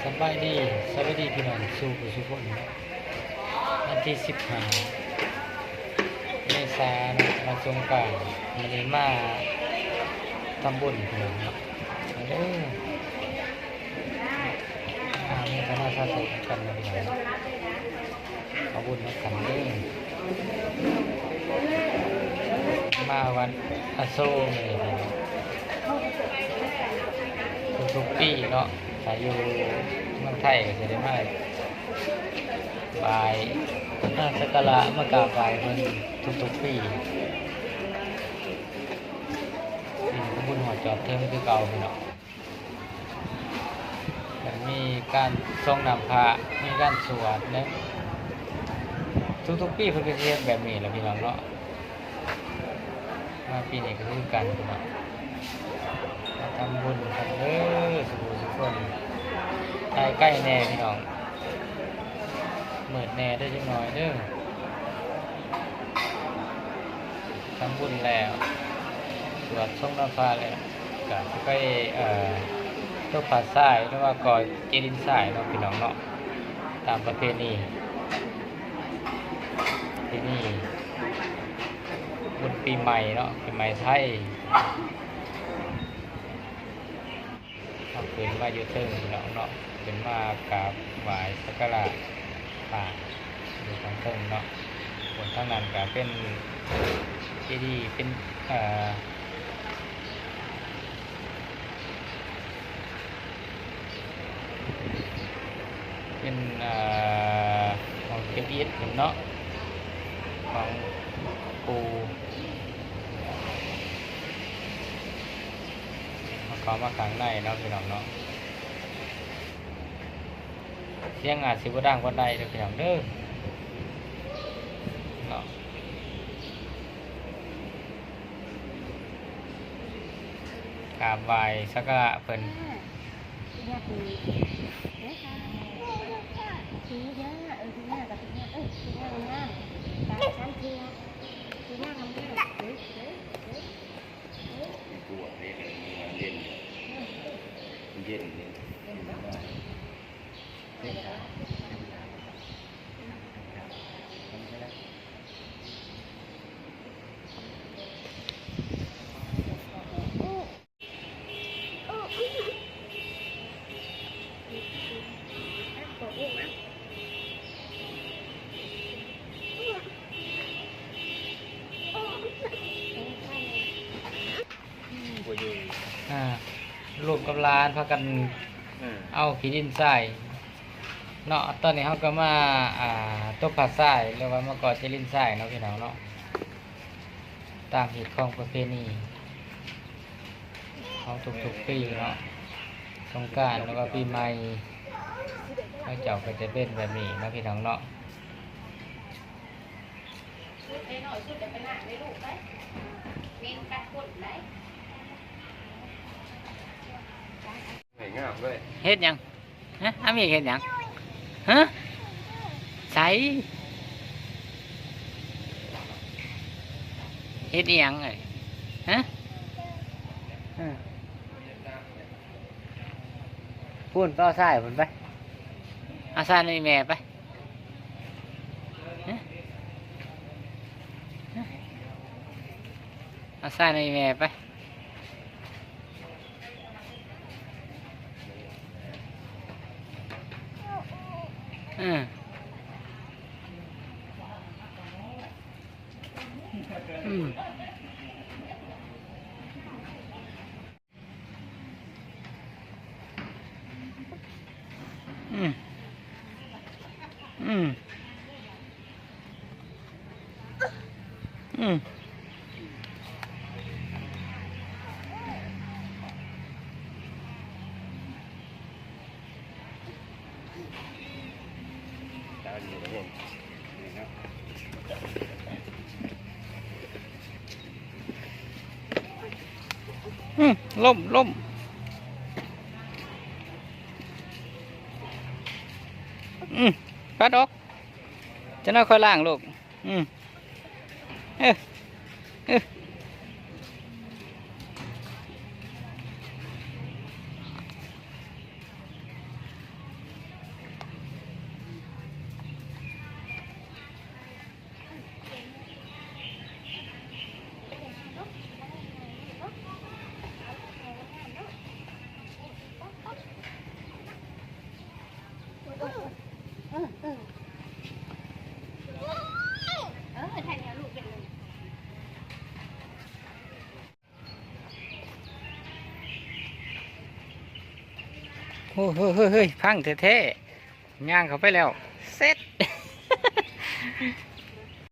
ສະບາຍດີ ສະບາຍດີພີ່ນ້ອງສູ່ຜູ້ສູ່ຄົນເນາະ. ວັນທີສິບຫ້າເມສາເນາະ ວັນສົງການ ມື້ນີ້ມາທຳບຸນພີ່ນ້ອງເນາະ ມາເດີ ອາ ໂມທະນາສາທຸນຳກັນເນາະພີ່ນ້ອງເນາະ. ເອົາບຸນນຳກັນເດີ. ມາວັດອະໂສກນີ້ ທຸກໆປີເນາະ ຖ້າຢູ່ເມືອງໄທກໍຊິໄດ້ມາໄຫວ້ ມາສັກກາລະ ມາກາບໄຫວ້ເພິ່ນທຸກໆປີ. ປີນີ້ກໍບຸນຮອດຈອດເຖິງຄືເກົ່າພີ່ນ້ອງ. ແລ້ວມີການສົ່ງນ້ຳພະ ມີການສວດເນາະ. ທຸກໆປີເພິ່ນກໍຊິເຮັດແບບນີ້ແຫຼະພີ່ນ້ອງເນາະ. ມາປີນີ້ກໍຄືກັນພີ່ນ້ອງ ມາທຳບຸນກັນເດີ ສູ່ຜູ້ສູ່ຄົນ. ຖ່າຍໃກ້ແດ່ພີ່ນ້ອງ ມືດແດ່ເດີ ຈັກໜ້ອຍເດີ. ທຳບຸນແລ້ວ ສວດສົ່ງນ້ຳພະແລ້ວ ກະຊິໄປ ເອີ ຕົກຜາຊາຍ ຫຼືວ່າກໍ່ເຈດິນຊາຍເນາະພີ່ນ້ອງເນາະ. ຕາມປະເພນີ ປະເພນີບຸນປີໃໝ່ເນາະ ປີໃໝ່ໄທ. ເຮົາຂຶ້ນມາຢູ່ເທິງພີ່ນ້ອງເນາະ ຂຶ້ນມາກາບໄຫວ້ສັກກາລະພະຢູ່ທາງເທິງເນາະ. ສ່ວນທາງນັ້ນກະເປັນເຈດີ ເປັນ ເອີ ເປັນ ເອີ ຫ້ອງເກັບອິດເນາະ ຂອງປູ່. ເຮົາເຂົ້າມາຂ້າງໃນເນາະ ພີ່ນ້ອງເນາະ. ສຽງອາດຊິບໍ່ດັງປານໃດເດີພີ່ນ້ອງເດີ ເນາະ. ກາບໄຫວ້ສັກກາລະເພິ່ນ. ເຢັນ ເຢັນ ເຢັນ. ອ່າ ລູກກັບຫຼານພາກັນ ເອີ ເອົາຂີ້ດິນຊາຍເນາະ. ຕອນນີ້ເຮົາກໍມາ ອ່າ ຕົກຜາຊາຍ ຫຼືວ່າມາກໍ່ເຈດິນຊາຍເນາະ ພີ່ນ້ອງເນາະ. ຕາມຮີດຄອງປະເພນີຂອງທຸກໆປີເນາະ ສົງການ ຫຼືວ່າປີໃໝ່ ເຂົາເຈົ້າກໍຈະເປັນແບບນີ້ເນາະ ພີ່ນ້ອງເນາະ. ເຮັດຫຍັງ? ຮະ? ອາມີກເຮັດຫຍັງ? ຮະ? ໃສ? ເຮັດອີ່ຫຍັງເອີຍ? ຮະ? ເອີ ພຸ້ນ ໄປເອົາຊາຍພຸ້ນໄປ ເອົາຊາຍໃຫ້ແມ່ໄປ. ຮະ? ຮະ? ເອົາຊາຍໃຫ້ແມ່ໄປ. ເອີ ອືມ. ອືມ ອືມ ອືມ. ອືມ ລົ້ມ ລົ້ມ ອືມ ປັດອອກ ຈະໜ້ອຍຄ່ອຍລ້າງລູກ ອືມ ເອີ ເອີ. ເອີ ເອີ ເອີ ຖ່າຍແນວລູກເປັນ ໂອ້ ເຮີ້ຍ ເຮີ້ຍ ເຮີ້ຍ ພັງແທ້ໆ ຍ່າງເຂົ້າໄປແລ້ວ ເຊັດ.